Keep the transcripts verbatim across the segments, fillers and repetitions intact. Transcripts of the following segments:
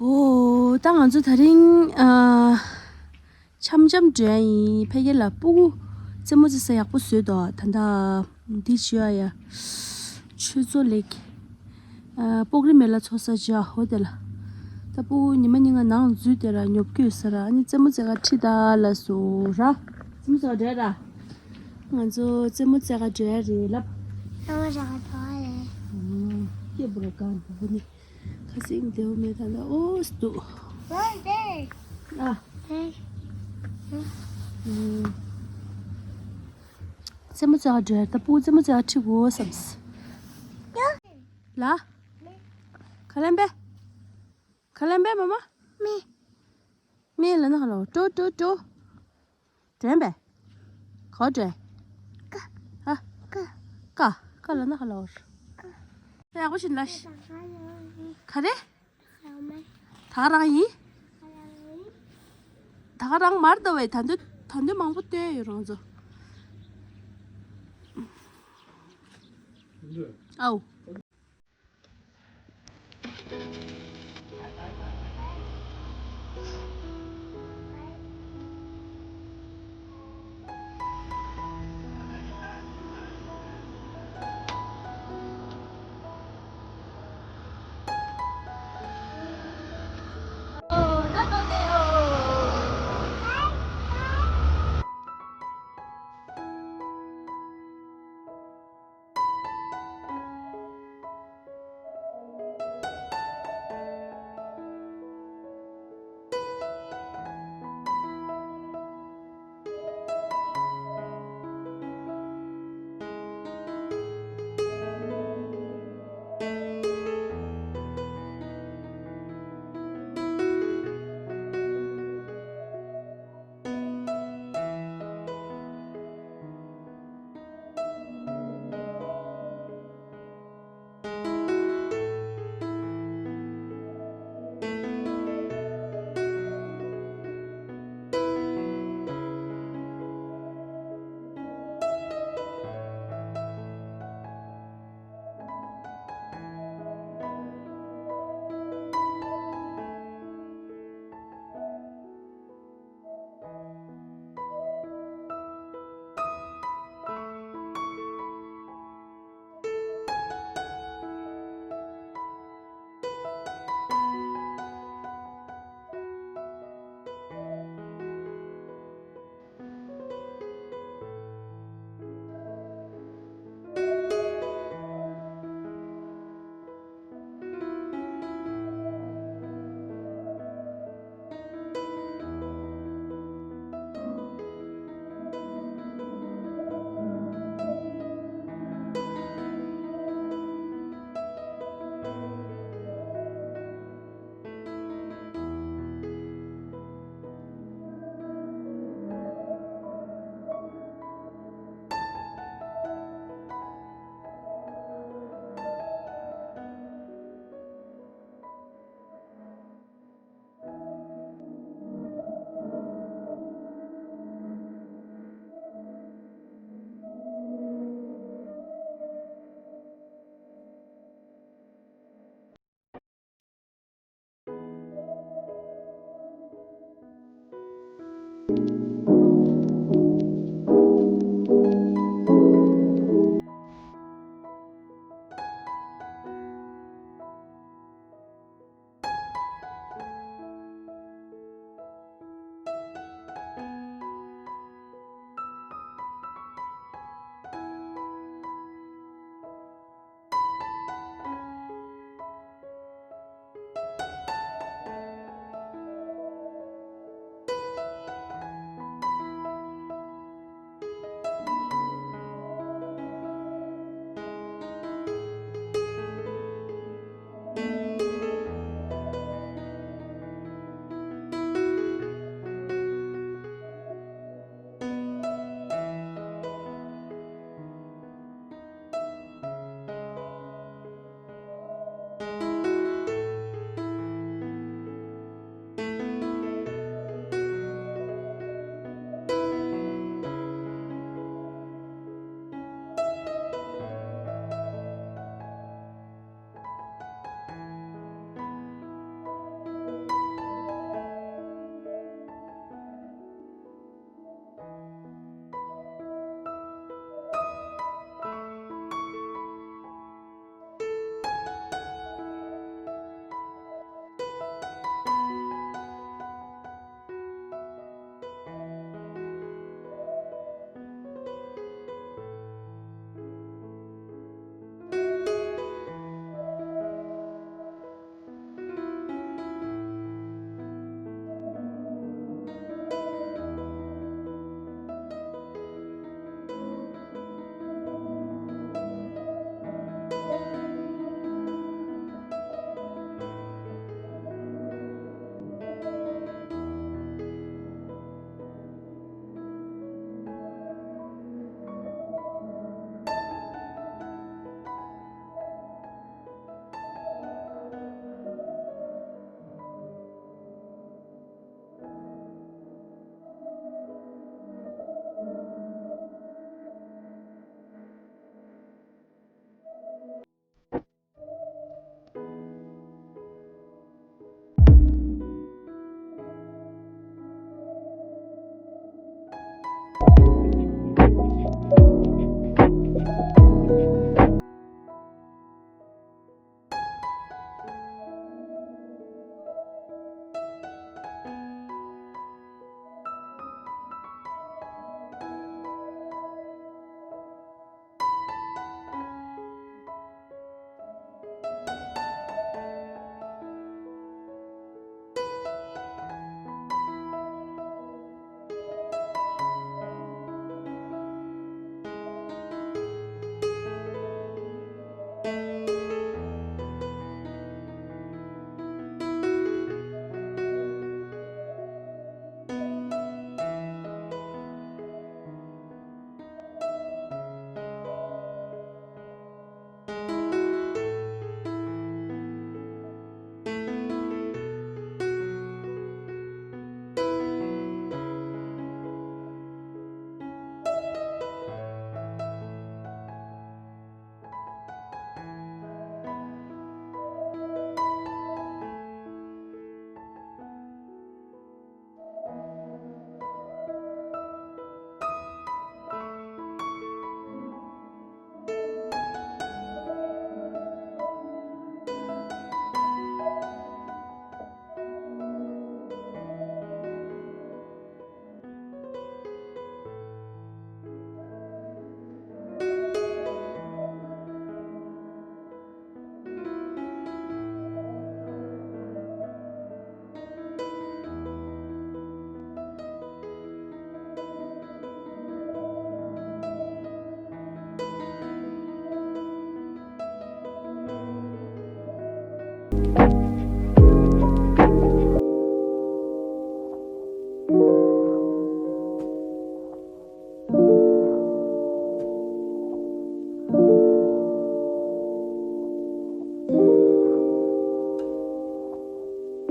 ཨོ། ད་ང་ཚོ་དེ་རིང་ཨ། འཆམ་འཆམ་འགྲོ་ཡ་ཡིན། ཕ་གི་ལ་སྤུ་གུ་རྩེད་མོ་རྩེ་ས་ཡག་པོ་བཟོས་འདུག་ད་ལྟ་འདི་བྱོས་ཡ། ཆོས་མཚོ་ལེགས། ཨ། སྤོག་རི་མེ་ལ་འཚོ་ས་བྱོས་ཡ། འོ་དེ་ལ། ད་སྤུ་གུ་ཉི་མ་གཉིས་ཀ་ནང་འཛུལ་དེ་ལ་ཉོབ་ཀྱོག་ཡོད་ས་ར། ཨ་ནི་རྩེད་མོ་རྩེ་ག་ཁྲིད་ད་ལ་སོ་ར། རྩེད་མོ་རྩེ་ག་འགྲོ་ཡ་ར། ང་ཚོ་རྩེད་མོ་རྩེ་ག་འགྲོ་ཡ་རེད་ལབ། རྩེད་མོ་རྩེ་ག་འགྲོ་ཡ་རེད། ཨ། སྐྱེས་བུ་ར་གང་འདུག་ནི། ཁ་སེང་དེའུ་མེད་ད་ལྟ་ཨོ་སི་འདུག་ཨ། རྩེད་མོ་རྩེ་ག་འགྲོ་ཡ། ད་སྤུ་གུ་རྩེད་མོ་རྩེ་ག་ཁྲིད་དགོས་བསམས། ལ། ག་ལེན་པས། ག་ལེན་པས་མ་མ། མི། མི་ལ་ན་ག་ལ་འགྲོ་འགྲོ་འགྲོ། དྲན་པས། ག་དྲན། ཀ་ཧ། ཀ་ཀ་ལ་ན་ཧ་ལ་བར། ད་ཡག་པོ་ཞིག་ལ་ཤི། ག་རེ། ད་ག་རང་ཡིན། ད་ག་རང་མར་ལྟ་བས་ད་འདོད་ད་འདོད་མང་པོ་བཏོན་ཡོད་རང་ཚོ། ཨའོ།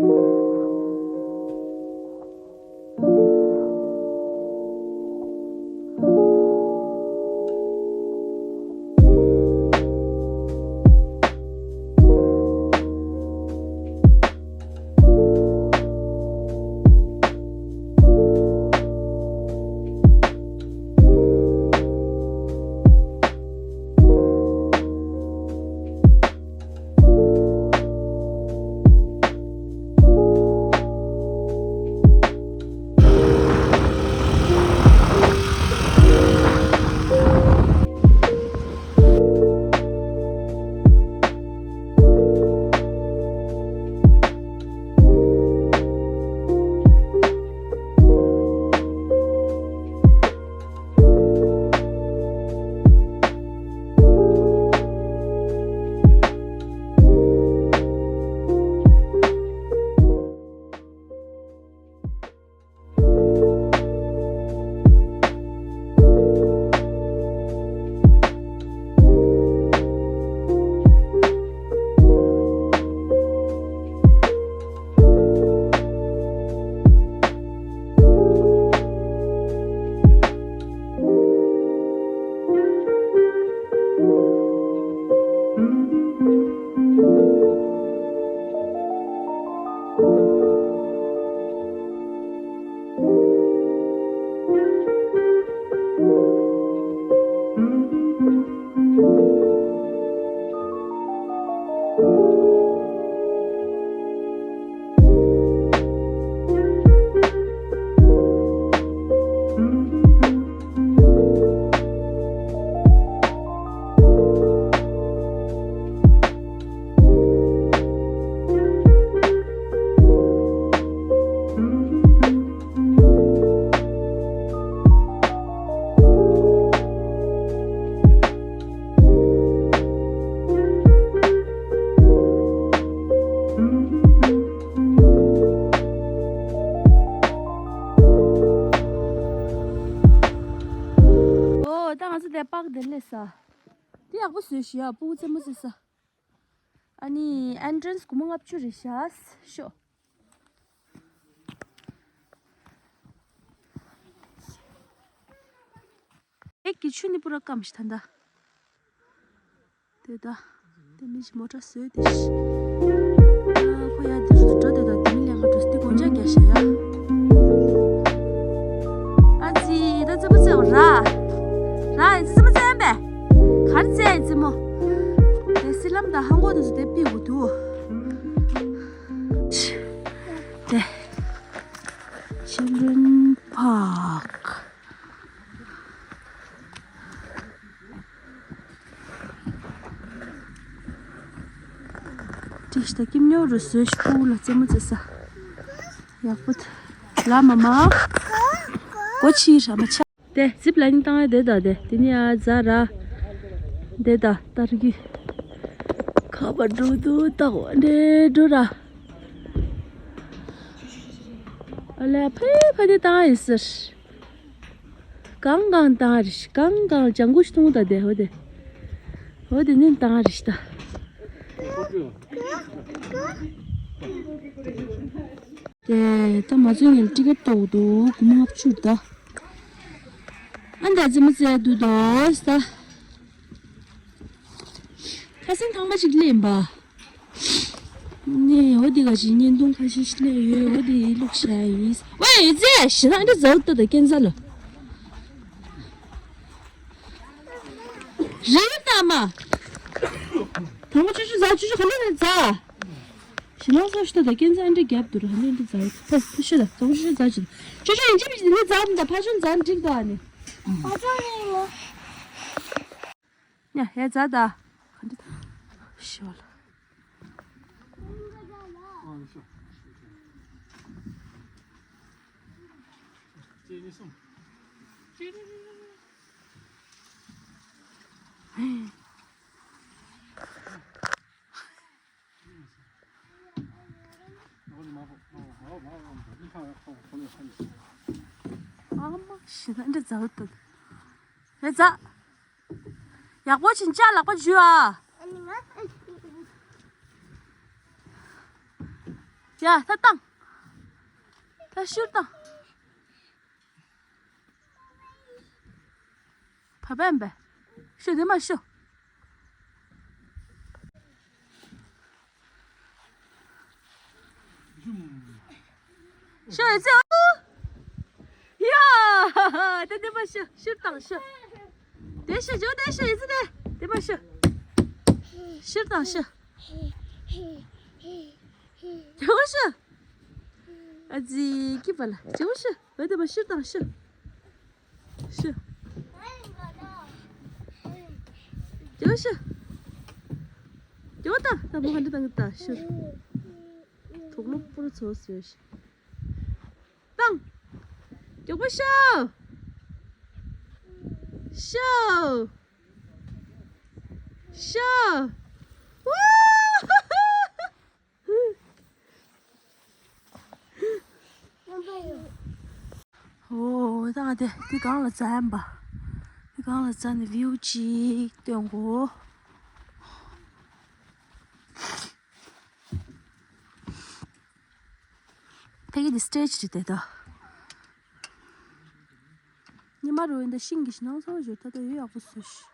ཨོ། ད་ང་ཚོ་དེ་པག་དེ་ལས་ས། དེ་ཡག་པོ་བཟོས་ཤག་ཡ། སྤུ་གུ་རྩེད་མོ་རྩེ་ས། ཨ་ནི་ཨེན་ཊྲན་སི་སྒོར་མོ་ལྔ་བཅུ་རེད་ཤག་ཤོ། ཨེ་ཀི་ཆུ་ནི་པུ་ར་སྐམ་ཤི་ཐ་ད། དེ་ད། དེ་མི་ཞིག་མོ་ཊ་བཟོས་དེ་ཤི། ཨ་ཁོ་ཡ་དེ་རུ་འགྲོ་དེ་ད་དེ་མི་ལས་ཀ་འགྲོ་སྟེ་དགོང་ཇ་རྒྱག་ཤ་ཡ། ཨ་ཙི་ད་རྩེད་མོ་རྩེ་བ་ར། ར་ཨེ་ཙི་རྩེད་མོ་རྩེ་ཡ་མེད། ག་རེ་རྩེ་ཨེ་ཙི་མོ། དེ་སི་ལམ་ད་ཧང་གོ་དེ་ཚོ་དེ་པི་གུ་དུ། དེ། Children Park. ཏིས་ད་ཀིམ་ཉོ་རུ་སོས་ཤུ་ལ་རྩེད་མོ་རྩེ་ས། ཡག་པོ་ལ་མ་མ། གོ་ཆི་ར་མ་ཆ། དེ་ཛིབ་ལ་ནི་བཏང་ཡ་དེ་ད་དེ་དེ་ནི་ཨ་ཛ་ར། དེ་ད་ཏར་གི། ཁ་བ་འགྲོ་འདུག་ད་འདྲེ་འགྲོ་ར། ཨ་ལ་ཕེ་ཕ་ནི་བཏང་ཡ་ཟེར། གང་གང་བཏང་རེད་གང་གང་ལྗང་གུ་ཞིག་མཐོང་ད་དེ་འོ་དེ། འོ་དེ་ནི་བཏང་རེད་ད། དེ་ད་མ་ཚོད་ངས་ཊི་ཀེ་ཊི་ཏོག་འདུག་སྒོར་མོ་ལྔ་བཅུ་ད། ཨ་འདྲ་ཙི་མ་ཙི་འདུག་དོ་ས། ཁ་སང་ཐང་པ་ཅིག་ལེན་པ། ནས་འོ་དེ་ག་ཞིག་བརྙན་ཐུང་ཁ་ཤས་ཤིག་ལེན་ཡོད། འོ་དེ་བླུགས་བཞག་ཡིན། ཝེ་ཡི་ཙེ་ཞི་ན་འདྲ་ཛའུ་ཏོ་ད་ཀན་ཛ་ལ། རི་ལ་ཏ་མ། ཐང་པ་ཆུ་ཆུ་ཛ་ཆུ་ཆུ་ག་ལེ་ནས་ཛ། ཞི་ན་སོ་ཤི་ཏོ་ད་ཀན་ཛ་འདྲ་རྒྱབ་དུ་ར་ཧ་ལེ་འདྲ་ཛའུ་ཏོ་ཕ་ཕ་ཤི་ད་ཙོ་ཤི་ཛ་ཆུ་ཆུ་ཆུ་ཡིན་ཅི་མི་ཅི་ནི་ཛ་མི་ད་ཕ་ཆུ་ཛ་འགྲིག་དོ་ཨ་ནི། ཨ་ཅོ་ནི་ལོ། ཉ་ཧེ་ཛ་ད། ག་འདྲ་ད། ཤི་བ་ལ། ཨ་མ་ཤི་ན་འདྲ་ཛའུ་ཏོ། ཧེ་ཛ། ཡག་པོ་ཕྱིན་ཅག་ལག་པ་འཇུ་ཨ། ཨ་ནི་ང་། ཡ་ད་བཏང་། ད་ཤུར་བཏང་། བ་བན་པས། ཤུ་དེ་མ་ཤུ། ཤུ་ཡི་ཙི། ཡ། དེ་དེ་མ་ཤུ། ཤུར་བཏང་ཤུ། དེ་ཤུ་ཇོ་དེ་ཤུ་ཡི་ཙི་དེ། དེ་མ་ཤུ། ཤུར་བཏང་ཤུ། ཇོ་ཤུ། ཨ་ཙི་ཀི་པ་ལ་ཇོ་ཤུ། འོ་དེ་མ་ཤུར་བཏང་ཤུ། ཤུ། ཇོ་ཤུ། ཇོ་ད་ད་མོ་ཧན་ད་ད་ཤུ། དོག་ལོ་པུར་ཚོ་སུ་ཤུ། བཏང་། མགྱོགས་པོ་ཤོ། ཤོ། ཤོ། ཝུ། ཨོ་ད་ང་དེ་དེ་གང་ལ་འཛེགས་ཡིན་པ། དེ་གང་ལ་འཛེགས་ནས་བིའུ་ཅིག་སྟོན་གོ། ཕ་གི་དེ་སི་ཊེ་ཇི་རེད་དེ་ད། ཉི་མ་རུ་ཡིན་ད་ཤིང་གི་ཤིང་ནང་ཚོ་བཞུར་ད་ད་ཡོད་ཡག་པོ་བཟོས་ཤིག་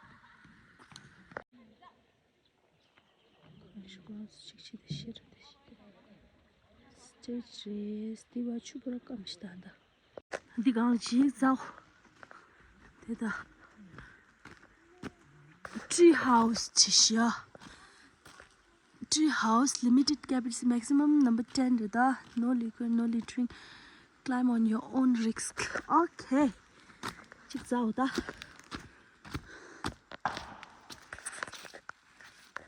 ཤོག་ལངས་སུ་ཅིག་ཅིག་དེ་ཤེར་དེ་སི་ཊེ་ཇི་རེད། དེ་བ་ཆུ་པོ་ར་སྐམ་ཤི་ད་ད། འདི་གང་ལ་ཅིག་འཛེགས། དེ་ད། Tree house ཅི་ཤ། Tree house, limited capacity, maximum number ten རེད་ད། No liquor, no littering. Climb on your own risk. Okay. ཅིག་འཛེགས་ད།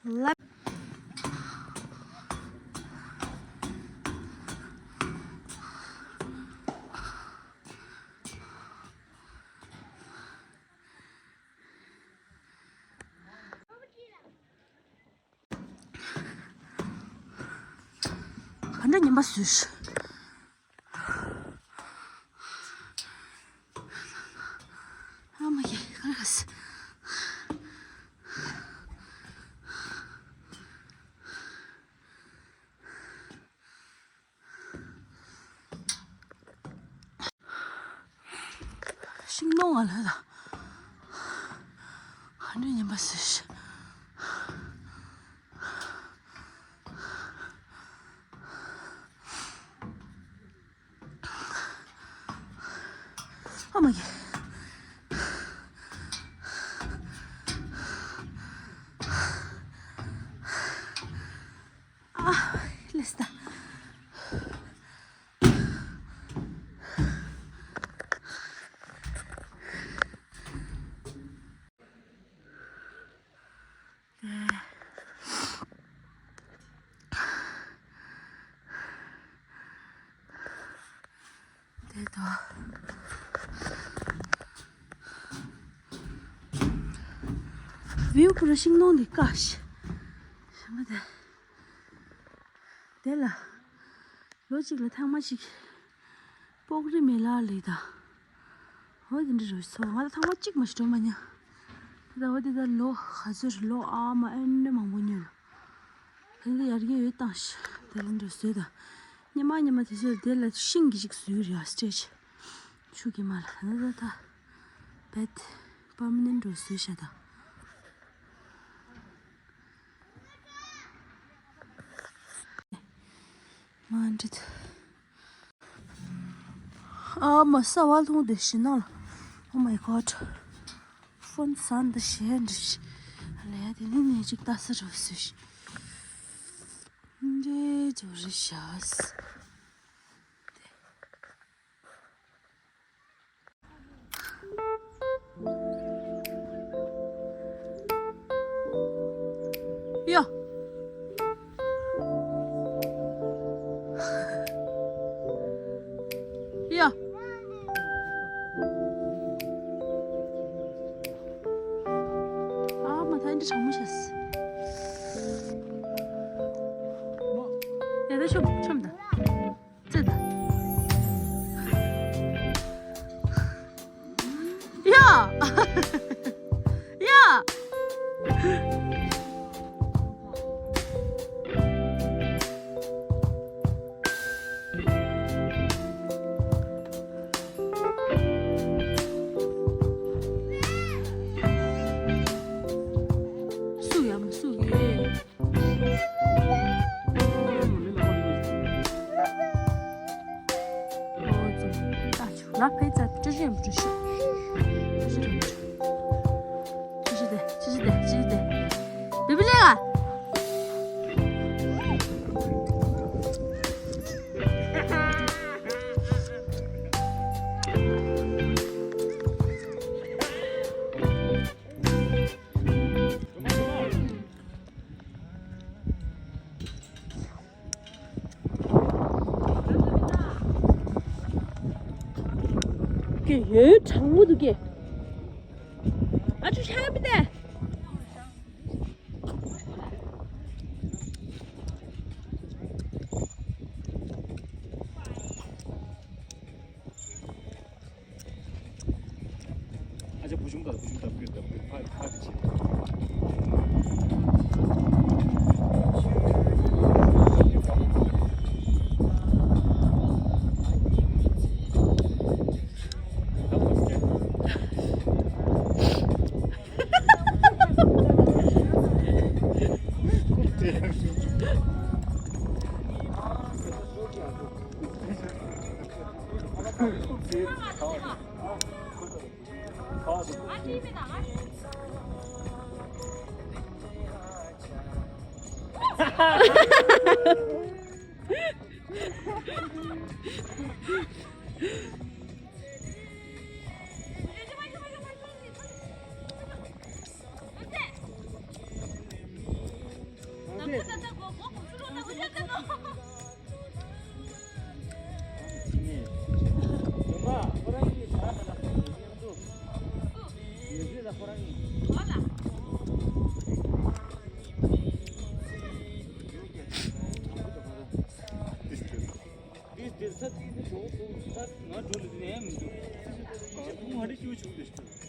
ལབ། ག་འདྲ་ཉན་པ་བཟོས། ཨ་མ་ཡེ་ག་རེ་ག་སི། ཤིང་སྡོང་ང་ལ་ལ། ཧ་ནུ་ཉན་པ་སི་ཤི། ཨ་མ་ཡེ། ཨ། ལེས་ད། དེ་དང་། བིའུ་པུ་ར་ཤིང་སྡོང་འདི་ཀ་ཤི། ཞིམ་པ་དེ། དེ་ལ། ལོ་གཅིག་ལ་ཐེངས་མ་གཅིག་སྤོག་རི་མེ་ལ་ལི་ད། འོ་དེ་འདྲ་རུ་སོ་ང་ད་ཐེངས་མ་གཅིག་མ་ཞིག་འགྲོ་མ་མྱོང་། ད་འོ་དེ་ད་ལོ་ག་ཚོད་རེད་ལོ་ཨ་མ་ཨེ་འདྲ་མང་པོ་མྱོང་། ད་ད་ཡར་རྒྱས་ཡོད་བཏང་ཤག་ད་རིང་འགྲོ་སོས་ད། ཉི་མ་ཉི་མ་དེ་ཚོ་དེ་ལ་ཤིང་གི་ཅིག་བཟོས་རེད་ཨ་སི་ཊེ་ཇི། ཆུ་གི་མ་ལ་ད་ད་ད། བེད་པར་མ་ནན་འགྲོ་སོས་ཤག་ད། མ་འདྲི་ད། ཨ་མ་ས་བ་ལྷུང་དེ་ཤི་ན་ལ། Oh my god. ཕོན་སན་དེ་ཤེས་འདྲི་ཤི། ལ་ཡ་དེ་ནི་ནས་ཅིག་ལྟ་ས་རུ་སུ་ཤི། འདྲེ་ཇོ་རི་ཤ་སི། ཡ། ཡ། ཨ་མ་ད་འདི་གྲང་མོ་ཤ་སི། ཡ་ད་ཆོམ་ཆོམ་ད། ཙི་ད། ཡ། ཡ། ལ་ཕེ་ཙ་ཏྲི་ཤི་ཡམ་ཏྲི་ཤི། ཏྲི་ཤི་ཏྲི་ཤི་ཏྲི་ཤི་ཏྲི་ཤི་ཏྲི་ཤི་ཏྲི་ཤི་ཏྲི། བི་བི་ལེ་ག་ཀྱེ་ཡོད་གྲང་མོ་འདུག་ཀྱེ། ཨ་ཅུ་ཤ་མི་ཏེ། ཨ་ཅག་བུ་ཆུང་དང་བུ་ཆུང་དང་བུ་དང་བུ་ཕ་ཕ་གི་ཆེ།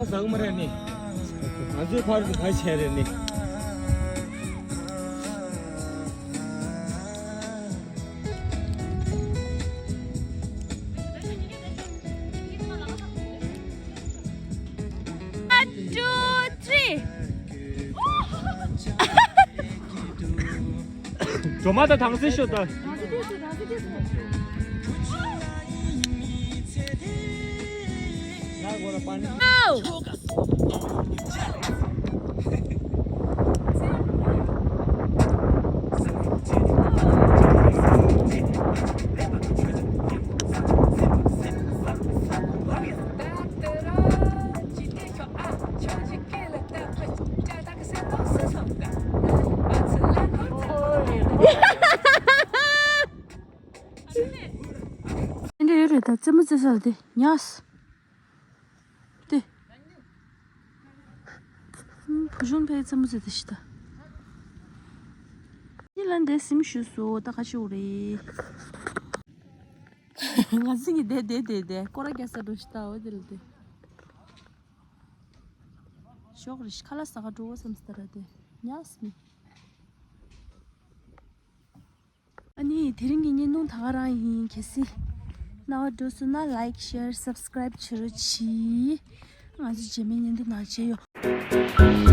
ཟག་མ་རེད་ནི། ང་ཚོའི་ཕར་དུ་ཕར་བྱས་རེད་ནི། One, two, three. སྒྲོལ་མ་དང་དྭངས་གསལ་ཤོག་དང་། འདྲ་ཡོད་རེད་ད། རྩེད་མོ་རྩེ་ས་ལ་དེ་ཉག་སྟེ། བུ་ཆུང་ཕའི་རྩེད་མོ་རྩེ་ད་ཤི་ད། ཁྱེད་ལ་འདས་ཟིམ་ཞུས་སོ་ད་ག་ཤི་འོ་རེད། ང་ཚོ་གི་བསྡད་བསྡད་བསྡད་བསྡད་སྐོར་ར་རྒྱག་ས་འགྲོ་ཤི་ད་འོ་དེ་ལ་དེ། ཞོག་རེ་ཤི་ཁ་ལག་ཟ་ག་འགྲོ་བསམ་སི་ད་ར་དེ་ཉག་སི་མི། ཨ་ནི་དེ་རིང་གི་བརྙན་ཐུང་ད་ག་རང་ཡིན། གལ་སྲིད་རྣ་བ་འགྲོ་སོང་ན་like share subscribe བྱེད་རོགས་གྱིས། ང་ཚོ་རྗེས་མའི་བརྙན་ཐུང་ནང་མཇལ་ཡོང་།